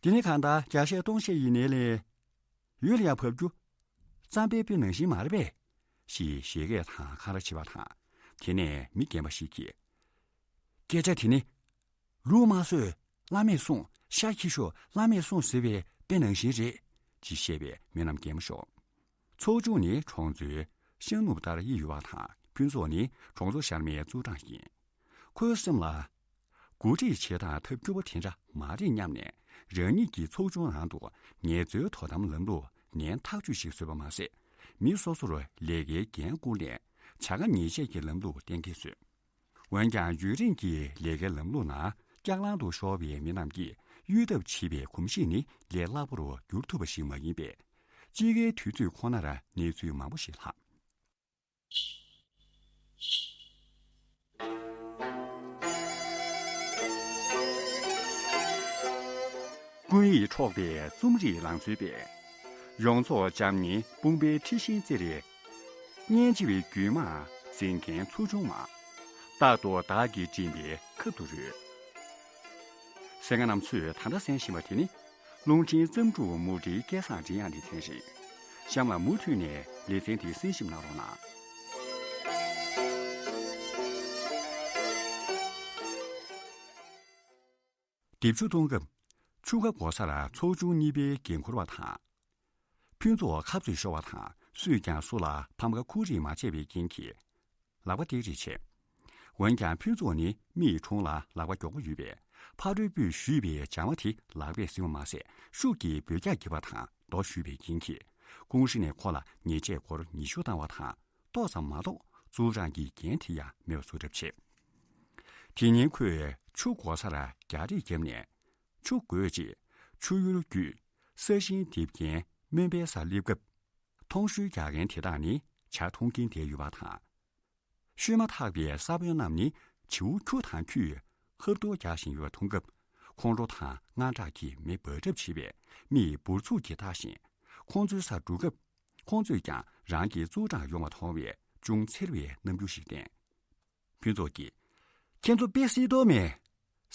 འདི་ནི་གང་ལྟར་བརྒྱ་བཤད་སྟོང་བཤད་ཡིན་ནའི་ལས། ཡུལ་ལ་ཡང་བབས་རྒྱུ། རྩམ་པའི་དཔེ་ནང་བཞིན་མ་རེད་པས། ཞེས་བཞད་གད་དང་འཁང་ར་བྱེད་པ་དང་། དེ་ནས་མི་རྒན་པ་ཞིག་གིས། སྐད་ཆ་དེ་ནི། ལུག་མ་གསོད་བླ་མས་གསུངས། ཤ་ཁྱི་ཤོར་བླ་མས་གསུངས་ཟེར་བའི་དཔེ་ནང་བཞིན་རེད། ཅེས་བཤད་པས་མི་རྣམས་གད་མོ་ཤོར། ཚོགས་ཆུང་ནི་གྲོང་ཚོའི་ཤར་ནུབ་ལྟར་དབྱེ་ཡོད་པ་དང་། ཕུན་ཚོགས་ནི་གྲོང་ཚོ་ཤར་མའི་ཙུའུ་ཀྲང་ཡིན། ཁོའི་སེམས་ལ། འགོ་ཁྲིད་བྱེད་སྟངས་ཐབས་སྐྱོ་པོ་དེ་འདྲ་མ་རེད་སྙམ་ནས། རང་ཉིད་ཀྱི་ཚོགས་ཆུང་ནང་དུ་ངལ་རྩོལ་དོ་དམ་ལམ་ལུགས་ནན་ཐག་ཆོད་ཞིག་བཟོས་པ་མ་ཟད། མི་སོ་སོར་ལས་ཀའི་འགན་བསྐུར་ནས་བྱ་དགའ་ཉེས་ཆད་ཀྱི་ལམ་ལུགས་གཏན་འཁེལ་བཟོས། འོན་ཀྱང་ཡུན་རིང་གི་ལས་ཀའི་ལམ་ལུགས་ནང་ལྕགས་ལང་དུ་ཤོར་བའི་མི་རྣམས་ཀྱིས་གཡོལ་ཐབས་བྱེད་པའི་གོམས་གཤིས་ནི་ལས་སླ་པོ་རུ་འགྱུར་ཐུབ་པ་ཞིག་མ་ཡིན་པས། དཔྱིད་ཀའི་དུས་ཚོད་ཁོ་ནར་གནས་ཚུལ་མང་པོ་ཞིག་ལྷགས། ཀུན་ཡིད་འཕྲོག་པའི་རྩོམ་རིག་ལང་ཚོའི་དཔལ། ཡོངས་རྫོགས་འཇམ་མཉེན་དཔུང་པའི་འཁྲི་ཤིང་རྩེར། སྙན་འཇེབས་རྒྱུད་མང་འཛིན་མཁན་ཚོགས་ཆུང་མ། རྟག་ཏུ་བདག་གིས་མགྲིན་པའི་ཁབ་ཏུ་རོལ། གསན་མཁན་རྣམ་ཚོས་ད་ལྟ་གསན་བཞིན་པ་དེ་ནི། རླུང་འཕྲིན་བརྩམས་སྒྲུང་མུ་འབྲེལ་སྐལ་བཟང་མགྲིན་དབྱངས་ཀྱི་ཚན་རིག་གཤམ་ལ་མུ་མཐུད་ནས་ལེ་ཚན་དེ་གསན་ཞིབ་གནང་རོགས་གནང་། འདེབས་ཆུ་གཏོང་སྐབས། ཆུ་ཁ་སྒོ་སར་ཚོགས་ཆུང་གཉིས་པའི་འགན་འཁུར་བ་དང་། ཕུན་ཚོགས་ཁ་རྩོད་ཤོར་བ་དང་། སུས་ཀྱང་སུ་ལ་ཕམ་ཁ་ཁུར་རེས་མ་བྱས་པའི་རྐྱེན་གྱིས། ལག་པ་སྟེགས་རེས་བྱས། འོན་ཀྱང་ཕུན་ཚོགས་ནི་མིག་གྲོང་ལ་ལག་པ་མགྱོགས་པོ་ཡོད་པས། ཕ་རོལ་པོས་གཞུས་པའི་སྦྱར་མ་དེ་ལག་པས་ཟིན་པ་མ་ཟད། ཤུགས་ཀྱིས་འབོད་རྒྱག་བགྱིས་པ་དང་རྡོ་གཞུས་པའི་རྐྱེན་གྱིས། ཀུང་ཧྲི་ནས་ཁོ་ལ་ཉེས་ཆད་སྒོར་ཉི་ཤུ་བཏང་བ་དང་། ཏོག་ཙམ་མ་གཏོགས་ཙུའུ་ཀྲང་གི་འགན་དེ་ཡང་མེད་པ་བཟོ་གྲབས་བྱས། དེ་ཉིན་ཁོས་ཆུ་སྒོ་སར་རྒྱག་རེས་བརྒྱབ་ནས། ཆུ་བགོས་རྗེས་ཆུ་ཡུར་བརྒྱུད་ས་ཞིང་འདེབས་མཁན་སྨན་པའི་སར་སླེབས་སྐབས། ཐོང་གཤོལ་རྒྱག་མཁན་དེ་དག་ནི་ཇ་འཐུང་གིན་བསྡད་ཡོད་པ་དང་། གཤོལ་མ་ཐག་པའི་ས་བོན་རྣམས་ནི་བྱིའུ་ཁྱུ་དང་ཁྱུས་ཧབ་ཐོབ་རྒྱག་བཞིན་ཡོད་པ་མཐོང་སྐབས། ཁོང་ཁྲོ་དང་དངངས་སྐྲག་གིས་མི་འབར་གྲབས་བྱེད་པས། མིག་འབུར་ཚུགས་ཀྱིས་བལྟ་བཞིན། ཁོང་ཚོའི་སར་འགྲོ་སྐབས། ཁོང་ཚོས་ཀྱང་རང་གི་ཙུའུ་ཀྲང་ཡོང་བ་མཐོང་བས་ཅུང་འཚེར་བའི་རྣམ་འགྱུར་ཞིག་བསྟན། ཕུན་ཚོགས་ཀྱིས། ཁྱེད་ཚོ་དཔེ་སྲིད་དོ་མེད།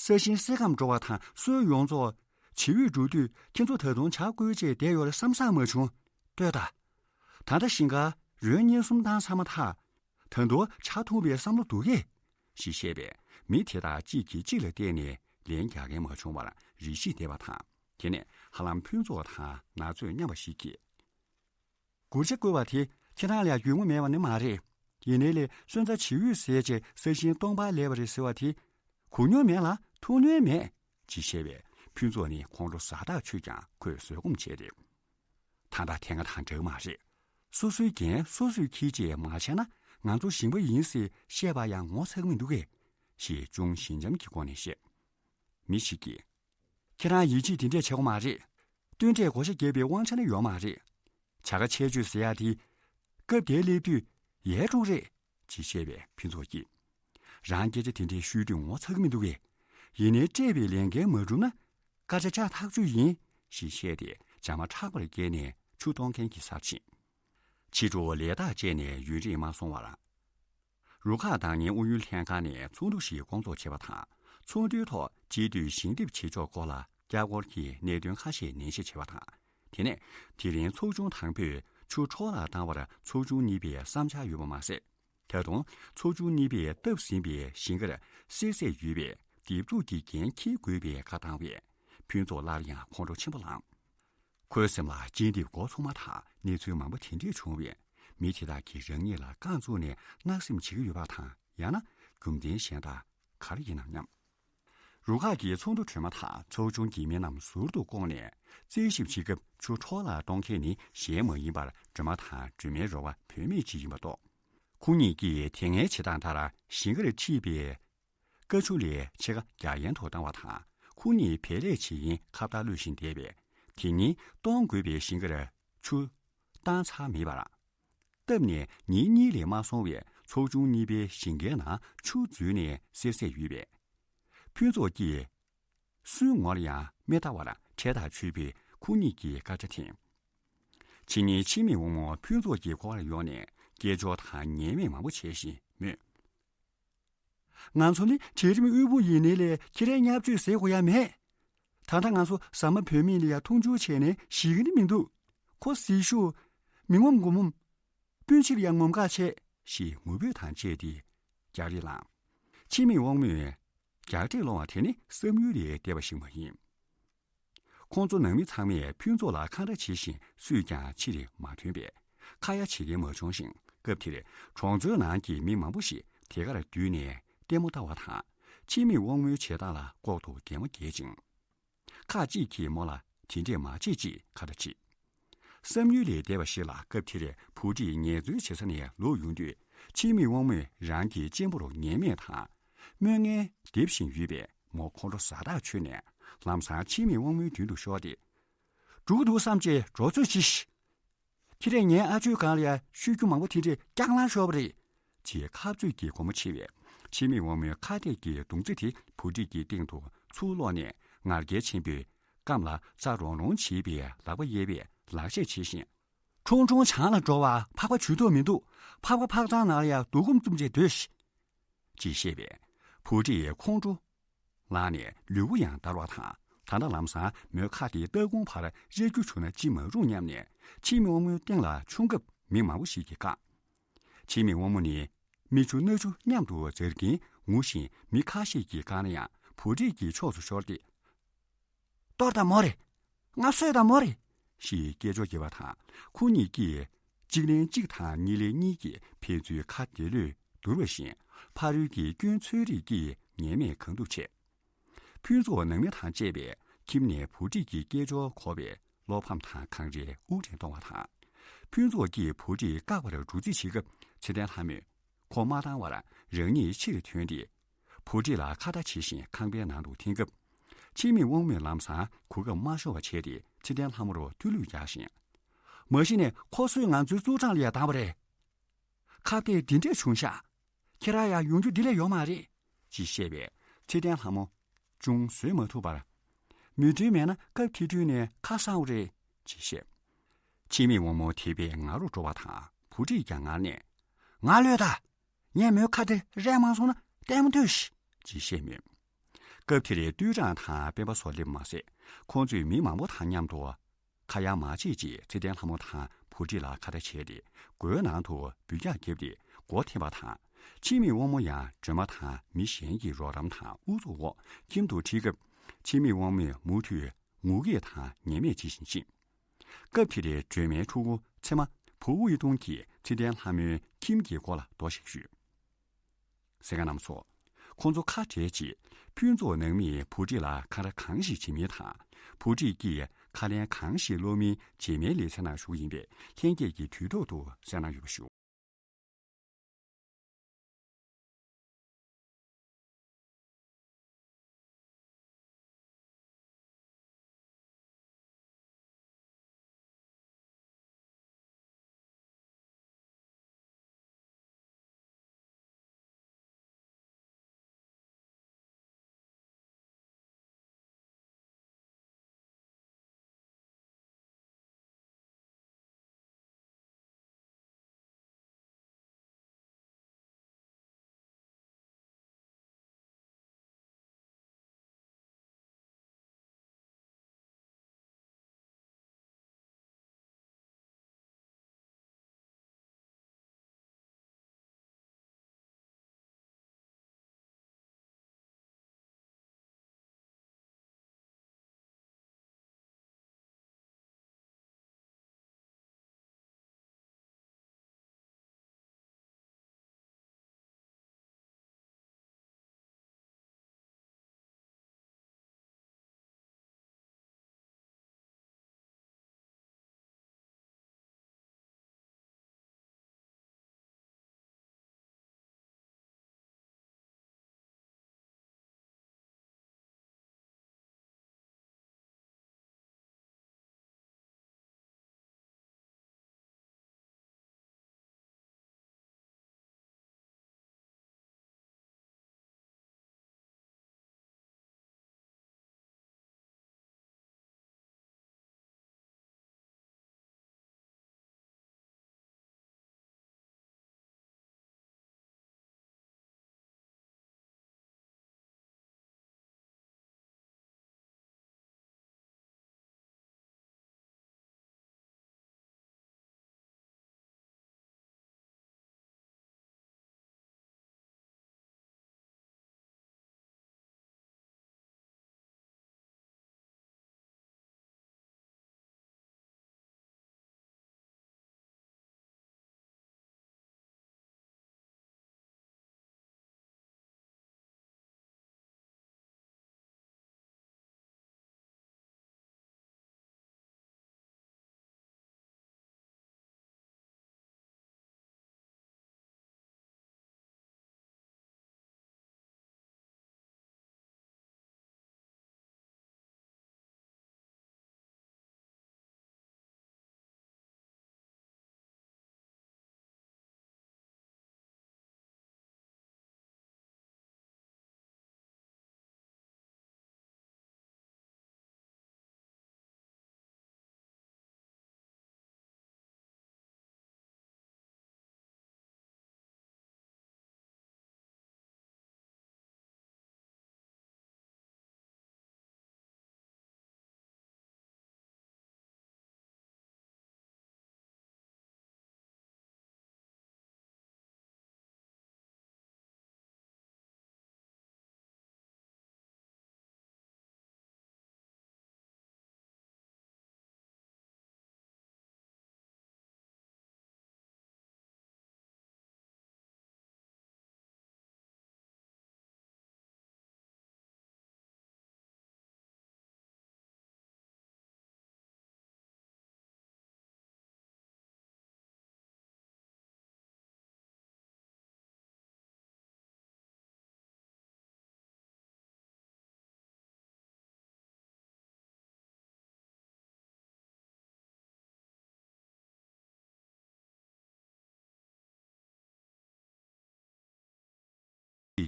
ས་ཞིང་སེ་སྐམ་འགྲོ་བ་དང་སོལ་ཡོངས་རྫོགས་བྱིའུས་འགྲོ་དུས། ཁྱེད་ཚོ་ད་དུང་ཇ་བསྐོལ་རྗེས་བསྡད་ཡོད་རེད་བསམ་བསམ་མ་བྱུང་། ལྟོས་དང་། ད་ལྟ་ཞིང་ཁར་རོལ་གཉིས་གསུམ་བཏང་ཚར་མ་ཐག་ད་དུང་ཇ་འཐུང་བའི་བསམ་བློ་འདུག་གས། ཞེས་བཤད་པས། མི་དེ་དག་གཅིག་གིས་གཅིག་ལ་བལྟས་ནས་ལན་རྒྱག་མཁན་མ་བྱུང་བར་རེ་ཞིག་བསྡད་པ་དང་། དེ་ནས་ཧ་ལམ་ཕུན་ཚོགས་དང་ན་ཚོད་མཉམ་པ་ཞིག་གིས། གུར་ཇ་བསྐོལ་བ་དེ་ཁྱེད་རང་ལ་ཡང་རྒྱུས་མངའ་མེད་པ་ནི་མ་རེད། ཡིན་ནའི་ལས་སོན་རྩ་བྱིའུས་ཟས་བྱས་ས་ཞིང་སྟོང་པར་ལས་པ་རེད་ཟེར་བ་དེ། གོ་མྱོང་མེད་ལ་ཐུག་མྱོང་མེད། ཅེས་བཤད་པས། ཕུན་ཚོགས་ནི་ཁོང་ཁྲོ་ཟ་ཐག་ཆོད་ཀྱང་ཁོས་བཟོད་སྒོམ་བྱས་ཏེ། ད་ལྟ་དེ་སྔ་དང་འདྲ་གི་མ་རེད། སོ་སོའི་འགན་སོ་སོས་འཁྱེར་བྱས་མ་བྱས་ན། ང་ཚོ་ཞིང་པ་ཡིན་ཟེར་བཤད་པ་ཡང་ངོ་ཚ་གི་མི་འདུག་གས། ཞེས་ཅུང་ཞི་འཇམ་གྱི་སྒོ་ནས་བཤད། མི་ཞིག་གིས། ཁྱེད་རང་ཡིད་ཆེས་དེ་འདྲས་བྱེད་དགོས་མ་རེད། བསྟུན་གྲས་བགོ་བཤའ་རྒྱབ་པའི་དབང་ཆ་ནི་ཡོད་མ་རེད། བྱ་དགའ་ཆད་གཅོད་ཟེར་ཡག་དེ། སྐབས་དེར་སླེབས་དུས་ཡལ་འགྲོ་གི་རེད། ཅེས་བཤད་པས་ཕུན་ཚོགས་ཀྱིས། རང་སྐད་ཆ་དེ་འདྲས་ཤོད་དུས་ངོ་ཚ་གི་མི་འདུག་གས། ཡིན་ནའི་སྤྲད་པའི་ལས་འགན་མ་འགྲུབ་ན། སྐར་ཆ་བཅག་ཐག་ཆོད་ཡིན། ཞེས་བཤད་དེ་བྱ་མ་ཁྲག་པར་བཀལ་ནས་ཆུ་གཏོང་མཁན་གྱི་སར་ཕྱིན། ཕྱི་དྲོ་ལས་རྟགས་བཅད་ནས་ཡུན་རིང་མ་སོང་བར། རུ་ཁག་དང་ངའི་ཨུ་ཡོན་ལྷན་ཁང་ནས་ཚོགས་འདུ་ཞིག་སྐོང་ཚོགས་བྱས་པ་དང་། ཚོགས་འདུའི་ཐོག་སྤྱི་འཐུས་ཞལ་འདེབས་བྱེད་ཕྱོགས་སྐོར་ལ་བསྐྱར་སྐོར་གྱིས་གནད་དོན་ཁ་ཤས་ནན་བཤད་བྱས་པ་དང་། དེ་ནས་དེ་རིང་ཚོགས་ཆུང་དང་པོས་ཆུ་འཕྲོ་བརླག་བཏང་བར་ཚོགས་ཆུང་གཉིས་པའི་བསམ་འཆར་ཡོད་པ་མ་ཟད། ད་དུང་ཚོགས་ཆུང་གཉིས་པས་བཏབ་ཟིན་པའི་ཞིང་ཁར་བསེར་བསྲེགས་ཡོད་པས་འདེབས་འཛུགས་ཀྱི་འགན་འཁྱེར་དགོས་པའི་བཀའ་བཏང་བས། ཕུན་ཚོགས་སླར་ཡང་ཁོང་ཁྲོ་ཆེན་པོ་ལངས། ཁོའི་སེམས་ལ་སྤྱི་འཐུས་འགོ་ཚུགས་མ་ཐག་གནས་ཚུལ་མང་པོ་དེ་འདྲས་བྱུང་བས། མི་དེ་དག་གིས་རང་ཉིད་ལ་རྐང་བཙུགས་ནས་བརྣབ་སེམས་བྱེད་ཀྱི་ཡོད་པ་དང་། ཡང་ན་རྒྱུ་མཚན་གཞན་དག་ག་རེ་ཡིན་ནམ་སྙམ། རུ་ཁག་གི་ཚོགས་འདུ་གྲོལ་མ་ཐག་ཚོགས་ཆུང་གི་མི་རྣམས་ཟུར་དུ་བསྐོངས་ནས་རྩད་ཞིབ་བྱེད་སྐབས། ཆུ་འཕྲོ་བརླག་གཏོང་མཁན་ནི་གཞན་མ་ཡིན་པར་སྒྲོལ་མ་དང་སྒྲོལ་མའི་རོགས་པ་བུད་མེད་ཅིག་ཡིན་པ་རྟོགས། ཁོ་གཉིས་ཀྱིས་དེ་སྔའི་བྱེད་སྟངས་ལྟར་ཞིང་ཁར་འཁྲིད་པའི་ཀ་ཆུ་ལས་ཕྱེད་ཀ་རྒྱག་ཡན་དུ་བཏང་བ་དང་། ཁོ་གཉིས་བལ་ལས་བྱེད་ཡིན་ཁ་བརྡ་གློད་བཞིན་བསྡད་པས། དེ་ཉིན་གཏོང་དགོས་པའི་ཞིང་ཁར་ཆུ་བཏང་ཚར་མེད་པར། བཏབ་ནས་ཉིན་གཉིས་ལས་མ་སོང་བས་ཚོགས་ཆུང་གཉིས་པའི་ཞིང་ཁའི་ནང་ཆུ་འཛུལ་ནས་བསེར་བསྲེགས་ཡོད་པས། ཕུན་ཚོགས་ཀྱིས་སུའི་ངོར་ཡང་མི་ལྟ་བར་འཕྲལ་ཐག་ཆོད་པའི་ཁོ་གཉིས་ཀྱི་སྐད་ཆ་འཐེན། ཕྱི་ཉིན་འཆི་མེད་དབང་མོ་ཕུན་ཚོགས་ཀྱི་སྐོར་ལ་ཡོང་ནས་སྐད་ཅོར་དང་ཉེས་མེད་མང་པོ་བྱས་ཤིང་སྨྲོས། ང་ཚོ་ནི་གྲལ་རིམ་དབུལ་པོ་ཡིན་ནའི་ལས་ཁྱེད་རའི་བརྙས་བཅོས་ཟེར་དགོས་ཡ་མེད། ད་ལྟ་ང་ཚོ་ཟ་མ་བུད་མེད་ལ་ཡ་མཐོང་ཆུང་བྱས་ནས་ཞིག་གི་ནི་མི་འདུག་ཁོ་གཟི་ཤུགས་མི་ངོམ་མགོ་མོམ། སྤུན་མཆེད་ལ་ཡ་ངོམ་ག་བྱས། ཞེས་ངུ་འབོད་དང་བཅས་ཏེ་རྒྱག་རེས་ལངས། འཆི་མེད་དབང་མོས་རྒྱག་སྐད་སློང་བ་དེ་ནི་བསམ་ཡུལ་ལས་འདས་པ་ཞིག་མ་ཡིན། ཁོང་ཚོ་ནང་མི་ཚང་མས་ཕུན་ཚོགས་ལ་ཁ་བརྡ་བྱེད་བཞིན་སུས་ཀྱང་ཕྱིར་མ་ཐོན་པས་ཁ་ཡ་བྱེད་མཁན་མ་བྱུང་ཞིང་། སྐབས་དེར་གྲོང་ཚོའི་ནང་གི་མི་མང་པོ་ཞིག་དེ་གར་འདུས་ནས་ལྟད་མོ་ལྟ་བ་དང་། འཆི་མེད་དབང་མོའི་བྱེད་སྟངས་ལ་ལྐོག་ཏུ་གད་མོ་བགད་ཅིང་། ཁག་ཅིག་གིས་མོ་ལ་དེ་འདྲས་མ་བྱེད་ཅེས་ཁ་བརྡ་བྱེད། བསམ་ཡུལ་ལས་འདས་པ་ཞིག་ལ་སྐབས་དེར་བུ་ཁྲིད་ངལ་རྩོལ་བྱེད་ས་ནས་ལོག་ཡོང་དུས། འཆི་མེད་དབང་མོས་རང་གི་གཅེན་པོར་ངན་སྨྲས་དང་། དམོད་ངན་འདེབས་བཞིན་ཡོད་པས་མོ་ཁོང་ཁྲོ་ཟ་ཐག་ཆོད་ནས་ལམ་སང་འཆི་མེད་དབང་མོའི་མདུན་དུ་ཤོར་ཏེ། འགྲོ་གི་འདུག་བསམ་བྱས་འགྲོ་ཚོད་གྱིས། ཁྱེད་རས་ངའི་ཨ་ཅོའི་སྒང་ལ་ཡ་ཤོད་རྒྱུ་མང་པོ་དེ་འདྲས་རྐྱང་ལང་ཤོར་བ་རེད། ཅེས་ཁ་རྩོད་ཀྱི་སྒོ་མོ་ཕྱེ་བས། འཆི་མེད་དབང་མོའི་ཁ་གཏད་ཀྱི་མདུང་རྩེ་དེ་བུ་ཁྲིད་ཀྱི་སྟེང་དུ་ཚུར་སློག་ནས་ངར་སྐད་ཆེན་པོས་རྐངམ་ལ་རྩ་རོང་རོང་བྱེད་པའི་ལག་པ་གཡས་པས་ལག་ཤེས་བྱེད་བཞིན། ཁྲུང་ཁྲུང་བྱང་ལ་འགྲོ་བར་ཕག་པ་འཇུ་ཐུབ་མི་འདུག་ཕག་པ་ཕག་ཚང་ནང་ལ་ཡ་སྡུག་སྒོམ་བཙུམ་བྱས་སྡོད་ཤིག་ཅེས་བཤད་པས། བུ་ཁྲིད་ཁོང་ཁྲོ་ལངས་ནས་ལུས་པོ་ཡང་འདར་བ་དང་། ད་ལྟ་ལམ་སང་མོའི་ཁ་དེ་ལྟག་ཁུང་བར་གཡར་རྒྱུ་བྱུང་ན་ཅི་མ་རུང་སྙམ་ནས་འཆི་མེད་དབང་མོའི་སྟེང་ལ་མཆོང་སྐབས་མི་མང་པོ་ཞིག་གིས་བཀག་འཆི་མེད་དབང་མོ་ནི་མིག་ཆུ་སྣ་ཆུ་མཉམ་དུ་འཛར་གྱིན་ངུ་བཞིན་མི་ཁ་ཤས་ཀྱིས་བཀག་ན་ཡང་བུ་ཁྲིད་ཀྱི་ཕྱོགས་སུ་ཤོར་ཏེ། གཏོར་དང་མོ་རེད། ང་གསོད་དང་མོ་རེད། ཞེས་སྐད་ཅོར་བགྱིས་པ་དང་། ཁོ་གཉིས་ཀྱིས་གཅིག་ལན་གཅིག་དང་གཉིས་ལན་གཉིས་ཀྱིས་ཕན་ཚུན་ཁ་བདེ་ལོས་བསྡུར་བ་བཞིན་ཕ་རོལ་གྱི་སྐྱོན་འཚོལ་རེས་ཀྱིས་ཉེས་མེད་གང་ཐུབ་བྱས། ཕུན་ཚོགས་ནང་མི་དང་བཅས་པས་ཁྱིམ་ནས་བུ་ཁྲིད་ཀྱི་སྐད་ཅོར་གོ་བས་བློ་ཕམ་དང་གངས་རིའི་དབུགས་རིང་གཏོང་བ་དང་། ཕུན་ཚོགས་ཀྱིས་བུ་ཁྲིད་བཀག་པར་འགྲོ་རྩིས་བྱེད་སྐབས་ཚེ་བརྟན་ལྷ་མོས་ཁོ་མ་བཏང་བར་རང་ཉིད་ཕྱིར་ཐོན་ཏེ། བུ་ཁྲིད་ལ་ཁ་བརྡ་བྱེད་བཞིན་ཁང་པའི་ནང་དུ་འཐེན་སྐབས། འཆི་མེད་དབང་མོས་ལམ་སང་གོ་སྐབས་མ་ཤོར་བ་བྱས་ཏེ་ཚེ་བརྟན་ལྷ་མོར་མཐུ་ལུད་རྒྱག་བཞིན། མ་གཞི་ནས་ཁོ་ཚོས་ང་ཚོའི་ཙུའུ་ཀྲང་ལ་ཡ་བཏང་བ་རེད། ཁ་གཏད་འདི་འདྲས་བྱུང་ཤག་ཁྱེད་རང་ཡང་ཡོང་རྒྱུ་འདི་ལས་ཡོད་མ་རེད། ཅེས་བཤད་པས་ཚེ་བརྟན་ལྷ་མོ་ཅུང་བཟོད་མ་ཐུབ་པར། མོས་མཐུན་མེད་ན་སྐབས་དེ་དུས་ནས་ཁ་གསང་བ་རེད། ཅེས་བཤད། འཆི་མེད་དབང་མོ་དེ་བས་ང་རོ་བྲོ་བ་དང་བུ་ཁྲིད་ཀྱང་ངར་ནས། ང་ལོས་ད། ངས་མོའི་ཁ་དེ་རལ་མ་སོང་ན་ལྟད་མོ་ལྟོས་ཤིག་ཅེས་བཤད་མོད། སྐབས་དེར་ཏུའུ་ཀྲང་དང་སྤེན་པ་སོགས་སླེབས་མ་ཟད། ཁོང་ཚོས་མི་མང་པོ་དང་མཉམ་དུ་ཁ་ཡ་མ་བྱེད་ཅེས་ཚེ་བརྟན་ལྷ་མོ་དང་བུ་ཁྲིད་ལ་ཁ་བརྡ་བྱས་ཏེ་སྒོའི་ནང་དུ་འབུད་རྒྱག་བརྒྱབ་སྟེ་སྒོ་འཐེན་པ་དང་། འཆི་མེད་དབང་མོ་ཡང་སྒྲོལ་མ་དང་མི་གཞན་གྱི་རོགས་རམ་དང་ཨུ་ཚུགས་འོག་ཁྱིམ་དུ་ཁྲིད་སྐབས། འཆི་མེད་དབང་མོས་མུ་མཐུད་ངུ་སྐད་དང་ཉེས་མེད་བྱེད་བཞིན་ཕྱིན། སྐབས་དེར་སྒྲོལ་མའི་ཕྲུ་གུ་མཚེ་མ་ཕུ་ཝུའེ་ཏུང་གིས་ཚེ་བརྟན་ལྷ་མོའི་ཁྱིམ་གྱི་སྐོར་ལ་མདོ་ཞིག་ཞུས། གསན་མཁན་རྣམ་ཚོ། ཁོང་ཚོ་ཁ་བྲལ་རྗེས་ཕུན་ཚོགས་ནང་མིས་བུ་ཁྲིད་ལ་ཁ་ར་གང་ཞིག་བྱེད་མིན་དང་། བུ་ཁྲིད་ཀྱིས་ཁ་ལན་གང་ཞིག་སློག་མིན་རྗེས་མའི་ལེ་ཚན་ནང་ཞུ་གི་ཡིན་པས་ལྷན་རྒྱས་ཀྱིས་དུས་ཐོག་ཏུ་གསན་གནང་ཡོད་པ་ཞུ།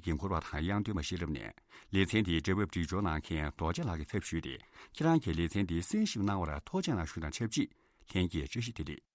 འགན་འཁུར་བ་དང་དབྱངས་སྟོན་པ་ཤེས་རབ་ནས་ལེ་ཚན་འདིའི་འབྲེལ་བ་སྒྲིག་སྦྱོར་གནང་མཁན་རྡོ་རྗེ་ལགས་ཀྱི་ཚབ་ཞུས་ཏེ། ཁྱེད་རང་གིས་ལེ་ཚན་འདི་གསན་ཞིབ་གནང་བར་ཐུགས་རྗེ་གནང་ཞུ་དང་ཆབས་ཅིག་ལྷན་རྒྱས་བཀྲ་ཤིས་བདེ་ལེགས།